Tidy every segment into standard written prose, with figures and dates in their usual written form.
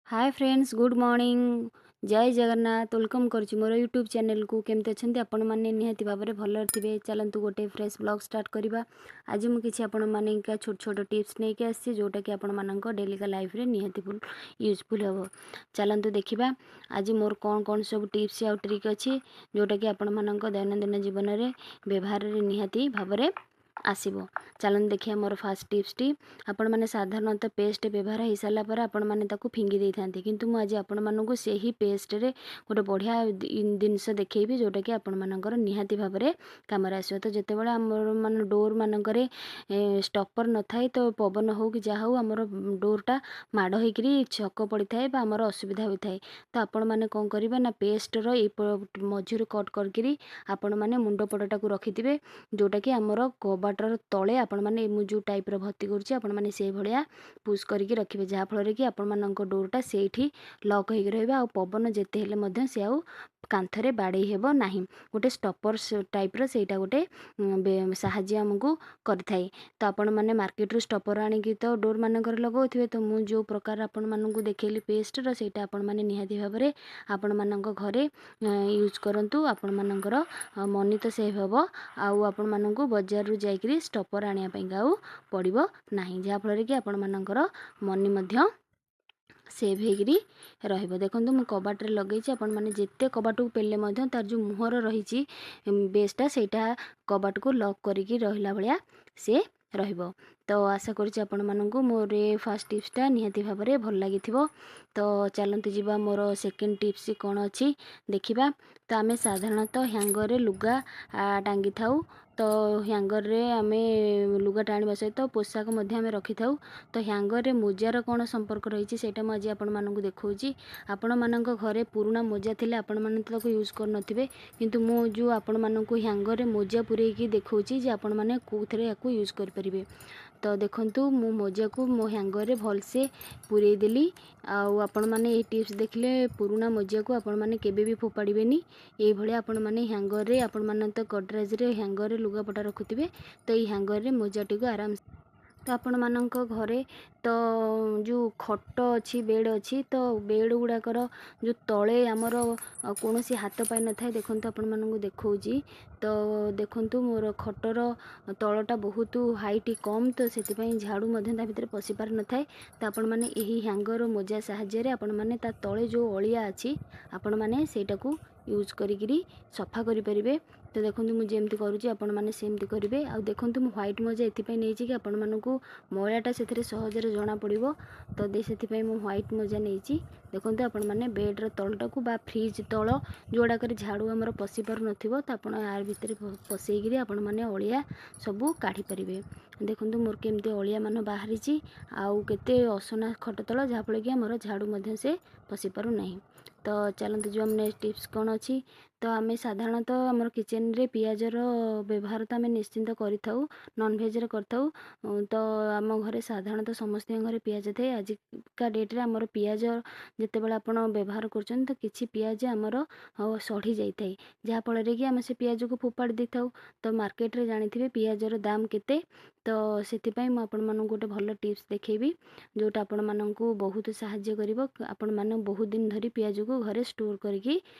ହାଏ friends, good morning, ଜୟ Jagannath. Welcome କରୁଛି ମୋର YouTube ଚ୍ୟାନେଲ୍କୁ। କେମିତି ଅଛନ୍ତି ଆପଣମାନେ? ନିହାତି ଭାବରେ ଭଲରେ ଥିବେ। ଚାଲନ୍ତୁ ଗୋଟେ ଫ୍ରେଶ୍ ବ୍ଲଗ୍ ଷ୍ଟାର୍ଟ କରିବା। ଆଜି ମୁଁ କିଛି ଆପଣମାନଙ୍କ ଛୋଟ ଛୋଟ ଟିପ୍ସ ନେଇକି ଆସିଛି, ଯେଉଁଟାକି ଆପଣମାନଙ୍କ ଡେଲିକା ଲାଇଫ୍ରେ ନିହାତି ୟୁଜଫୁଲ୍ ହେବ। ଚାଲନ୍ତୁ ଦେଖିବା ଆଜି ମୋର କ'ଣ କ'ଣ ସବୁ ଟିପ୍ସ ଆଉ ଟ୍ରିକ୍ ଅଛି, ଯେଉଁଟାକି ଆପଣମାନଙ୍କ ଦୈନନ୍ଦିନ ଜୀବନରେ ବ୍ୟବହାରରେ ନିହାତି ଭାବରେ ଆସିବ। ଚାଲନ୍ତୁ ଦେଖିବା ମୋର ଫାର୍ଷ୍ଟ ଟିପ୍ସଟି। ଆପଣମାନେ ସାଧାରଣତଃ ପେଷ୍ଟ ବ୍ୟବହାର ହେଇସାରିଲା ପରେ ଆପଣମାନେ ତାକୁ ଫିଙ୍ଗି ଦେଇଥାନ୍ତି, କିନ୍ତୁ ମୁଁ ଆଜି ଆପଣମାନଙ୍କୁ ସେହି ପେଷ୍ଟରେ ଗୋଟେ ବଢ଼ିଆ ଜିନିଷ ଦେଖେଇବି, ଯେଉଁଟାକି ଆପଣମାନଙ୍କର ନିହାତି ଭାବରେ କାମରେ ଆସିବ। ତ ଯେତେବେଳେ ଆମର ମାନେ ଡୋର୍ ମାନଙ୍କରେ ଷ୍ଟପର୍ ନଥାଏ, ତ ପବନ ହେଉ କି ଯାହା ହେଉ, ଆମର ଡୋର୍ଟା ମାଡ଼ ହେଇକିରି ଛକ ପଡ଼ିଥାଏ ବା ଆମର ଅସୁବିଧା ହୋଇଥାଏ। ତ ଆପଣମାନେ କ'ଣ କରିବେ ନା, ପେଷ୍ଟର ଏଇ ମଝିରୁ କଟ୍ କରିକିରି ଆପଣମାନେ ମୁଣ୍ଡ ପଟଟାକୁ ରଖିଥିବେ, ଯେଉଁଟାକି ଆମର କବାଟର ତଳେ ଆପଣମାନେ ମୁଁ ଯେଉଁ ଟାଇପ୍ର ଭର୍ତ୍ତି କରୁଛି, ଆପଣମାନେ ସେଇଭଳିଆ ପୁସ୍ କରିକି ରଖିବେ, ଯାହାଫଳରେ କି ଆପଣମାନଙ୍କ ଡୋର୍ଟା ସେଇଠି ଲକ୍ ହେଇକି ରହିବ ଆଉ ପବନ ଯେତେ ହେଲେ ମଧ୍ୟ ସେ ଆଉ କାନ୍ଥରେ ବାଡ଼େଇ ହେବ ନାହିଁ। ଗୋଟେ ଷ୍ଟପର୍ ଟାଇପ୍ର ସେଇଟା ଗୋଟେ ସାହାଯ୍ୟ ଆମକୁ କରିଥାଏ। ତ ଆପଣମାନେ ମାର୍କେଟରୁ ଷ୍ଟପର୍ ଆଣିକି ତ ଡୋର୍ ମାନଙ୍କରେ ଲଗାଉଥିବେ। ତ ମୁଁ ଯେଉଁ ପ୍ରକାର ଆପଣମାନଙ୍କୁ ଦେଖେଇଲି ପେଷ୍ଟର, ସେଇଟା ଆପଣମାନେ ନିହାତି ଭାବରେ ଆପଣମାନଙ୍କ ଘରେ ୟୁଜ୍ କରନ୍ତୁ। ଆପଣମାନଙ୍କର ମନି ତ ସେଭ୍ ହେବ ଆଉ ଆପଣମାନଙ୍କୁ ବଜାରରୁ ଯାଇକରି ଷ୍ଟପର୍ ଆଣିବା ପାଇଁକା ଆଉ ପଡ଼ିବ ନାହିଁ, ଯାହାଫଳରେ କି ଆପଣମାନଙ୍କର ମନି ମଧ୍ୟ ସେଭ୍ ହେଇକିରି ରହିବ। ଦେଖନ୍ତୁ, ମୁଁ କବାଟରେ ଲଗେଇଛି। ଆପଣମାନେ ଯେତେ କବାଟକୁ ପେଲିଲେ ମଧ୍ୟ ତାର ଯେଉଁ ମୁହଁର ରହିଛି ବେସ୍ଟା, ସେଇଟା କବାଟକୁ ଲକ୍ କରିକି ରହିଲା ଭଳିଆ ସିଏ ରହିବ। ତ ଆଶା କରୁଛି ଆପଣମାନଙ୍କୁ ମୋର ଏ ଫାର୍ଷ୍ଟ ଟିପ୍ସଟା ନିହାତି ଭାବରେ ଭଲ ଲାଗିଥିବ। ତ ଚାଲନ୍ତୁ ଯିବା, ମୋର ସେକେଣ୍ଡ ଟିପ୍ସ କ'ଣ ଅଛି ଦେଖିବା। ତ ଆମେ ସାଧାରଣତଃ ହ୍ୟାଙ୍ଗରରେ ଲୁଗା ଟାଙ୍ଗିଥାଉ। ତ ହ୍ୟାଙ୍ଗରରେ ଆମେ ଲୁଗା ଟାଣିବା ସହିତ ପୋଷାକ ମଧ୍ୟ ଆମେ ରଖିଥାଉ। ତ ହ୍ୟାଙ୍ଗରରେ ମୋଜାର କ'ଣ ସମ୍ପର୍କ ରହିଛି, ସେଇଟା ମୁଁ ଆଜି ଆପଣମାନଙ୍କୁ ଦେଖାଉଛି। ଆପଣମାନଙ୍କ ଘରେ ପୁରୁଣା ମୋଜା ଥିଲେ ଆପଣମାନେ ତ ତାକୁ ୟୁଜ୍ କରୁନଥିବେ, କିନ୍ତୁ ମୁଁ ଯେଉଁ ଆପଣମାନଙ୍କୁ ହ୍ୟାଙ୍ଗରରେ ମୋଜା ପୂରେଇକି ଦେଖାଉଛି ଯେ ଆପଣମାନେ କେଉଁଥିରେ ୟାକୁ ୟୁଜ୍ କରିପାରିବେ। ତ ଦେଖନ୍ତୁ, ମୁଁ ମୋଜାକୁ ମୋ ହ୍ୟାଙ୍ଗରରେ ଭଲସେ ପୂରେଇ ଦେଲି। ଆଉ ଆପଣମାନେ ଏଇ ଟିପ୍ସ ଦେଖିଲେ ପୁରୁଣା ମୋଜାକୁ ଆପଣମାନେ କେବେ ବି ଫୋପାଡ଼ିବେନି। ଏଇଭଳିଆ ଆପଣମାନେ ହ୍ୟାଙ୍ଗରରେ, ଆପଣମାନେ ତ ଗଡ଼ରେଜରେ ହ୍ୟାଙ୍ଗରରେ ଲୁଗାପଟା ରଖୁଥିବେ, ତ ଏଇ ହ୍ୟାଙ୍ଗରରେ ମୋଜାଟିକୁ ଆରାମ। ତ ଆପଣମାନଙ୍କ ଘରେ ତ ଯେଉଁ ଖଟ ଅଛି, ବେଡ଼୍ ଅଛି, ତ ବେଡ଼୍ ଗୁଡ଼ାକର ଯେଉଁ ତଳେ ଆମର କୌଣସି ହାତ ପାଇନଥାଏ। ଦେଖନ୍ତୁ, ଆପଣମାନଙ୍କୁ ଦେଖାଉଛି। ତ ଦେଖନ୍ତୁ, ମୋର ଖଟର ତଳଟା ବହୁତ ହାଇଟ୍ କମ୍, ତ ସେଥିପାଇଁ ଝାଡ଼ୁ ମଧ୍ୟ ତା ଭିତରେ ପଶି ପାରିନଥାଏ। ତ ଆପଣମାନେ ଏହି ହ୍ୟାଙ୍ଗର ମୋଜା ସାହାଯ୍ୟରେ ଆପଣମାନେ ତା ତଳେ ଯେଉଁ ଅଳିଆ ଅଛି, ଆପଣମାନେ ସେଇଟାକୁ ୟୁଜ୍ କରିକିରି ସଫା କରିପାରିବେ। ତ ଦେଖନ୍ତୁ, ମୁଁ ଯେମିତି କରୁଛି ଆପଣମାନେ ସେମିତି କରିବେ। ଆଉ ଦେଖନ୍ତୁ, ମୁଁ ହ୍ୱାଇଟ୍ ମୋଜା ଏଥିପାଇଁ ନେଇଛି କି ଆପଣମାନଙ୍କୁ ମଇଳାଟା ସେଥିରେ ସହଜରେ ଜଣାପଡ଼ିବ। ତ ସେଥିପାଇଁ ମୁଁ ହ୍ୱାଇଟ୍ ମୋଜା ନେଇଛି। ଦେଖନ୍ତୁ, ଆପଣମାନେ ବେଡ଼୍ର ତଳଟାକୁ ବା ଫ୍ରିଜ୍ ତଳ ଯେଉଁଗୁଡ଼ାକରେ ଝାଡ଼ୁ ଆମର ପଶି ପାରୁନଥିବ, ତ ଆପଣ ୟାର ଭିତରେ ପଶେଇକିରି ଆପଣମାନେ ଅଳିଆ ସବୁ କାଢ଼ିପାରିବେ। ଦେଖନ୍ତୁ, ମୋର କେମିତି ଅଳିଆ ମାନ ବାହାରିଛି ଆଉ କେତେ ଅସନା ଖଟ ତଳ, ଯାହାଫଳରେ କି ଆମର ଝାଡ଼ୁ ମଧ୍ୟ ସେ ପଶି ପାରୁନାହିଁ। ତ ଚାଲନ୍ତୁ ଯିବା, ନେକ୍ସଟ ଟିପ୍ସ କ'ଣ ଅଛି। ତ ଆମେ ସାଧାରଣତଃ ଆମର କିଚେନରେ ପିଆଜର ବ୍ୟବହାର ତ ଆମେ ନିଶ୍ଚିନ୍ତ କରିଥାଉ, ନନଭେଜରେ କରିଥାଉ। ତ ଆମ ଘରେ ସାଧାରଣତଃ ସମସ୍ତଙ୍କ ଘରେ ପିଆଜ ଥାଏ। ଆଜିକା ଡେଟ୍ରେ ଆମର ପିଆଜ ଯେତେବେଳେ ଆପଣ ବ୍ୟବହାର କରୁଛନ୍ତି, ତ କିଛି ପିଆଜ ଆମର ସଢ଼ି ଯାଇଥାଏ, ଯାହାଫଳରେ କି ଆମେ ସେ ପିଆଜକୁ ଫୋପାଡ଼ି ଦେଇଥାଉ। ତ ମାର୍କେଟରେ ଜାଣିଥିବେ ପିଆଜର ଦାମ କେତେ। ତ ସେଥିପାଇଁ ମୁଁ ଆପଣମାନଙ୍କୁ ଗୋଟେ ଭଲ ଟିପ୍ସ ଦେଖେଇବି, ଯେଉଁଟା ଆପଣମାନଙ୍କୁ ବହୁତ ସାହାଯ୍ୟ କରିବ। ଆପଣମାନେ ବହୁତ ଦିନ ଧରି ପିଆଜକୁ ଘରେ ଷ୍ଟୋର୍ କରିକି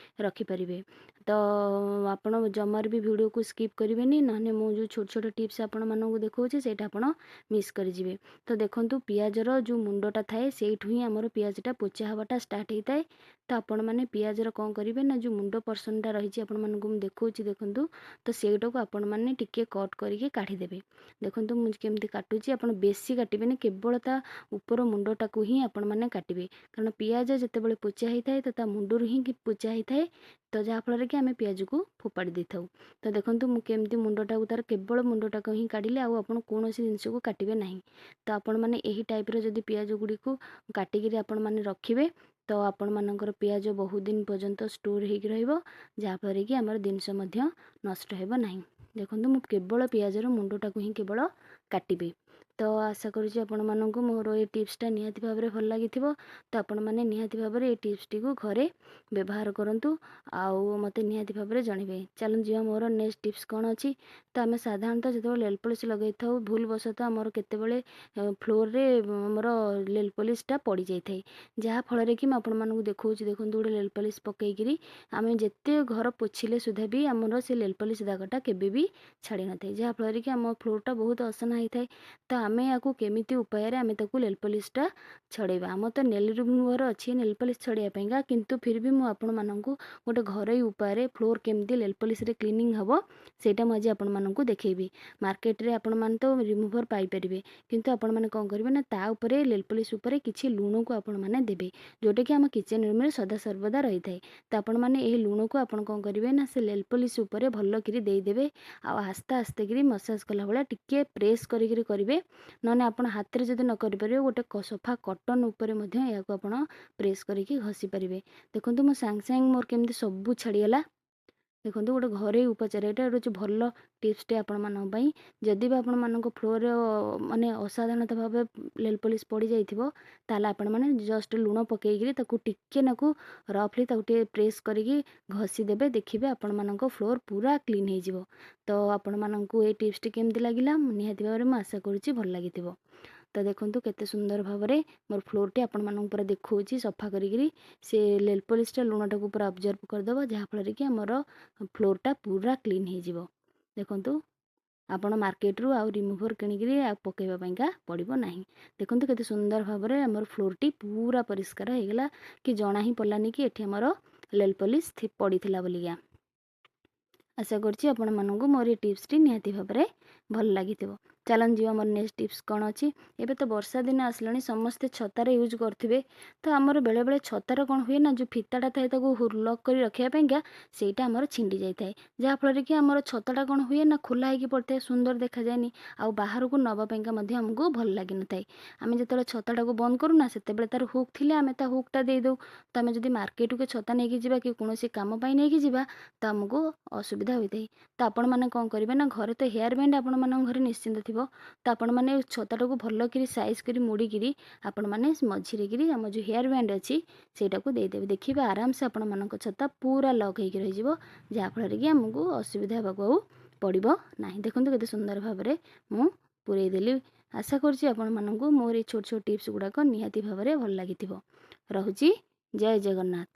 ରଖିପାରିବେ। ତ ଆପଣ ଜମାରୁ ବି ଭିଡ଼ିଓକୁ ସ୍କିପ୍ କରିବେନି, ନହେଲେ ମୁଁ ଯେଉଁ ଛୋଟ ଛୋଟ ଟିପ୍ସ ଆପଣମାନଙ୍କୁ ଦେଖାଉଛି, ସେଇଟା ଆପଣ ମିସ୍ କରିଯିବେ। ତ ଦେଖନ୍ତୁ, ପିଆଜର ଯେଉଁ ମୁଣ୍ଡଟା ଥାଏ, ସେଇଠୁ ହିଁ ଆମର ପିଆଜଟା ପୋଚା ହେବାଟା ଷ୍ଟାର୍ଟ ହେଇଥାଏ। ତ ଆପଣମାନେ ପିଆଜର କ'ଣ କରିବେ ନା, ଯେଉଁ ମୁଣ୍ଡ ପର୍ସନଟା ରହିଛି, ଆପଣମାନଙ୍କୁ ମୁଁ ଦେଖାଉଛି ଦେଖନ୍ତୁ, ତ ସେଇଟାକୁ ଆପଣମାନେ ଟିକେ କଟ୍ କରିକି କାଢ଼ିଦେବେ। ଦେଖନ୍ତୁ, ମୁଁ କେମିତି କାଟୁଛି। ଆପଣ ବେଶୀ କାଟିବେନି, କେବଳ ତା ଉପର ମୁଣ୍ଡଟାକୁ ହିଁ ଆପଣମାନେ କାଟିବେ, କାରଣ ପିଆଜ ଯେତେବେଳେ ପୋଚା ହେଇଥାଏ, ତ ତା ମୁଣ୍ଡରୁ ହିଁ ପୋଚା ହେଇଥାଏ। ତ ଯାହାଫଳରେ କି ଆମେ ପିଆଜକୁ ଫୋପାଡ଼ି ଦେଇଥାଉ। ତ ଦେଖନ୍ତୁ, ମୁଁ କେମିତି ମୁଣ୍ଡଟାକୁ ତାର କେବଳ ମୁଣ୍ଡଟାକୁ ହିଁ କାଢ଼ିଲି, ଆଉ ଆପଣ କୌଣସି ଜିନିଷକୁ କାଟିବେ ନାହିଁ। ତ ଆପଣମାନେ ଏହି ଟାଇପ୍ର ଯଦି ପିଆଜ ଗୁଡ଼ିକୁ କାଟିକିରି ଆପଣମାନେ ରଖିବେ, ତ ଆପଣମାନଙ୍କର ପିଆଜ ବହୁତ ଦିନ ପର୍ଯ୍ୟନ୍ତ ଷ୍ଟୋର୍ ହେଇକି ରହିବ, ଯାହାଫଳରେ କି ଆମର ଜିନିଷ ମଧ୍ୟ ନଷ୍ଟ ହେବ ନାହିଁ। ଦେଖନ୍ତୁ, ମୁଁ କେବଳ ପିଆଜର ମୁଣ୍ଡଟାକୁ ହିଁ କେବଳ କାଟିବି। ତ ଆଶା କରୁଛି ଆପଣମାନଙ୍କୁ ମୋର ଏ ଟିପ୍ସଟା ନିହାତି ଭାବରେ ଭଲ ଲାଗିଥିବ। ତ ଆପଣମାନେ ନିହାତି ଭାବରେ ଏ ଟିପ୍ସଟିକୁ ଘରେ ବ୍ୟବହାର କରନ୍ତୁ ଆଉ ମୋତେ ନିହାତି ଭାବରେ ଜଣାଇବେ। ଚାଲନ୍ତୁ ଯିବା ମୋର ନେକ୍ସଟ ଟିପ୍ସ କ'ଣ ଅଛି। ତ ଆମେ ସାଧାରଣତଃ ଯେତେବେଳେ ନେଲ୍ ପଲିସ୍ ଲଗାଇଥାଉ, ଭୁଲ ବଶତଃ ଆମର କେତେବେଳେ ଫ୍ଲୋରରେ ଆମର ନେଲ୍ ପଲିସ୍ଟା ପଡ଼ିଯାଇଥାଏ, ଯାହାଫଳରେ କି ମୁଁ ଆପଣମାନଙ୍କୁ ଦେଖାଉଛି। ଦେଖନ୍ତୁ, ଗୋଟେ ନେଲ୍ ପଲିସ୍ ପକାଇକିରି ଆମେ ଯେତେ ଘର ପୋଛିଲେ ସୁଦ୍ଧା ବି ଆମର ସେ ନେଲ୍ ପଲିସ୍ ଦାଗଟା କେବେ ବି ଛାଡ଼ି ନଥାଏ, ଯାହାଫଳରେ କି ଆମ ଫ୍ଲୋରଟା ବହୁତ ଅସନା ହେଇଥାଏ। ତ ଆମେ ଏହାକୁ କେମିତି ଉପାୟରେ ଆମେ ତାକୁ ନେଲ୍ ପଲିସ୍ଟା ଛଡ଼େଇବା? ଆମର ତ ନେଲ୍ ରିମୁଭର୍ ଅଛି ନେଲ୍ ପଲିସ୍ ଛଡ଼େଇବା ପାଇଁକା, କିନ୍ତୁ ଫିର୍ ବି ମୁଁ ଆପଣମାନଙ୍କୁ ଗୋଟେ ଘରୋଇ ଉପାୟରେ ଫ୍ଲୋର୍ କେମିତି ନେଲ୍ ପଲିସ୍ରେ କ୍ଲିନିଂ ହେବ, ସେଇଟା ମୁଁ ଆଜି ଆପଣମାନଙ୍କୁ ଦେଖେଇବି। ମାର୍କେଟରେ ଆପଣମାନେ ତ ରିମୁଭର୍ ପାଇପାରିବେ, କିନ୍ତୁ ଆପଣମାନେ କ'ଣ କରିବେ ନା ତା ଉପରେ ନେଲ୍ ପଲିସ୍ ଉପରେ କିଛି ଲୁଣକୁ ଆପଣମାନେ ଦେବେ, ଯେଉଁଟାକି ଆମ କିଚେନ୍ ରୁମ୍ରେ ସଦାସର୍ବଦା ରହିଥାଏ। ତ ଆପଣମାନେ ଏହି ଲୁଣକୁ ଆପଣ କ'ଣ କରିବେ ନା ସେ ନେଲ୍ ପଲିସ୍ ଉପରେ ଭଲକିରି ଦେଇଦେବେ ଆଉ ଆସ୍ତେ ଆସ୍ତେ କିରି ମସାଜ କଲା ଭଳିଆ ଟିକେ ପ୍ରେସ୍ କରିକିରି କରିବେ। ନହେଲେ ଆପଣ ହାତରେ ଯଦି ନ କରିପାରିବେ, ଗୋଟେ ସଫା କଟନ୍ ଉପରେ ମଧ୍ୟ ଏହାକୁ ଆପଣ ପ୍ରେସ୍ କରିକି ଘଷି ପାରିବେ। ଦେଖନ୍ତୁ, ମୁଁ ସାଙ୍ଗେ ସାଙ୍ଗେ ମୋର କେମିତି ସବୁ ଛାଡ଼ିଗଲା। ଦେଖନ୍ତୁ, ଗୋଟେ ଘରୋଇ ଉପଚାର, ଏଇଟା ହେଉଛି ଭଲ ଟିପ୍ସଟେ ଆପଣମାନଙ୍କ ପାଇଁ। ଯଦି ବି ଆପଣମାନଙ୍କ ଫ୍ଲୋରରେ ମାନେ ଅସାଧାରଣତଃ ଭାବେ ନେଲ୍ ପଲିସ୍ ପଡ଼ିଯାଇଥିବ, ତାହେଲେ ଆପଣମାନେ ଜଷ୍ଟ ଲୁଣ ପକାଇକିରି ତାକୁ ଟିକେ ନାକୁ ରଫଲି ତାକୁ ଟିକେ ପ୍ରେସ୍ କରିକି ଘଷିଦେବେ। ଦେଖିବେ, ଆପଣମାନଙ୍କ ଫ୍ଲୋର୍ ପୁରା କ୍ଲିନ୍ ହେଇଯିବ। ତ ଆପଣମାନଙ୍କୁ ଏଇ ଟିପ୍ସଟି କେମିତି ଲାଗିଲା? ନିହାତି ଭାବରେ ମୁଁ ଆଶା କରୁଛି ଭଲ ଲାଗିଥିବ। ତ ଦେଖନ୍ତୁ, କେତେ ସୁନ୍ଦର ଭାବରେ ମୋର ଫ୍ଲୋର୍ଟି ଆପଣମାନଙ୍କୁ ପୁରା ଦେଖାଉଛି ସଫା କରିକିରି। ସେ ନେଲ୍ ପଲିସ୍ଟା ଲୁଣଟାକୁ ପୁରା ଅବଜର୍ଭ କରିଦେବ, ଯାହାଫଳରେ କି ଆମର ଫ୍ଲୋର୍ଟା ପୁରା କ୍ଲିନ୍ ହେଇଯିବ। ଦେଖନ୍ତୁ, ଆପଣ ମାର୍କେଟରୁ ଆଉ ରିମୁଭର୍ କିଣିକିରି ଆଉ ପକାଇବା ପାଇଁକା ପଡ଼ିବ ନାହିଁ। ଦେଖନ୍ତୁ, କେତେ ସୁନ୍ଦର ଭାବରେ ଆମର ଫ୍ଲୋର୍ଟି ପୁରା ପରିଷ୍କାର ହେଇଗଲା କି ଜଣା ହିଁ ପଡ଼ିଲାନି କି ଏଠି ଆମର ନେଲ୍ ପଲିସ୍ ପଡ଼ିଥିଲା ବୋଲିକା। ଆଶା କରୁଛି ଆପଣମାନଙ୍କୁ ମୋର ଏ ଟିପ୍ସଟି ନିହାତି ଭାବରେ ଭଲ ଲାଗିଥିବ। ଚାଲନ୍ତୁ ଯିବା ମୋର ନେକ୍ସଟ ଟିପ୍ସ କ'ଣ ଅଛି। ଏବେ ତ ବର୍ଷା ଦିନ ଆସିଲାଣି, ସମସ୍ତେ ଛତାରେ ୟୁଜ୍ କରୁଥିବେ। ତ ଆମର ବେଳେବେଳେ ଛତାର କ'ଣ ହୁଏ ନା ଯେଉଁ ଫିତାଟା ଥାଏ ତାକୁ ଲକ୍ କରି ରଖିବା ପାଇଁକା, ସେଇଟା ଆମର ଛିଣ୍ଡି ଯାଇଥାଏ, ଯାହାଫଳରେ କି ଆମର ଛତାଟା କ'ଣ ହୁଏ ନା ଖୋଲା ହେଇକି ପଡ଼ିଥାଏ, ସୁନ୍ଦର ଦେଖାଯାଏନି ଆଉ ବାହାରକୁ ନେବା ପାଇଁକା ମଧ୍ୟ ଆମକୁ ଭଲ ଲାଗିନଥାଏ। ଆମେ ଯେତେବେଳେ ଛତାଟାକୁ ବନ୍ଦ କରୁନା, ସେତେବେଳେ ତା'ର ହୁକ୍ ଥିଲେ ଆମେ ତା ହୁକ୍ଟା ଦେଇଦେଉ। ତ ଆମେ ଯଦି ମାର୍କେଟକୁ ଛତା ନେଇକି ଯିବା କି କୌଣସି କାମ ପାଇଁ ନେଇକି ଯିବା, ତ ଆମକୁ ଅସୁବିଧା ହୋଇଥାଏ। ତ ଆପଣମାନେ କ'ଣ କରିବେ ନା ଘରେ ତ ହେୟାର ବ୍ୟାଣ୍ଡ ଆପଣମାନଙ୍କ ଘରେ ନିଶ୍ଚିନ୍ତ ଥିବ। ତ ଆପଣମାନେ ଛତାଟାକୁ ଭଲକିରି ସାଇଜ୍ କରି ମୋଡ଼ିକିରି ଆପଣମାନେ ମଝିରେ କିରି ଆମ ଯେଉଁ ହେୟାର ବ୍ୟାଣ୍ଡ ଅଛି ସେଇଟାକୁ ଦେଇଦେବେ। ଦେଖିବେ, ଆରାମସେ ଆପଣମାନଙ୍କ ଛତା ପୁରା ଲକ୍ ହେଇକି ରହିଯିବ, ଯାହାଫଳରେ କି ଆମକୁ ଅସୁବିଧା ହେବାକୁ ଆଉ ପଡ଼ିବ ନାହିଁ। ଦେଖନ୍ତୁ, କେତେ ସୁନ୍ଦର ଭାବରେ ମୁଁ ପୂରେଇ ଦେଲି। ଆଶା କରୁଛି ଆପଣମାନଙ୍କୁ ମୋର ଏଇ ଛୋଟ ଛୋଟ ଟିପ୍ସ ଗୁଡ଼ାକ ନିହାତି ଭାବରେ ଭଲ ଲାଗିଥିବ। ରହୁଛି, ଜୟ ଜଗନ୍ନାଥ।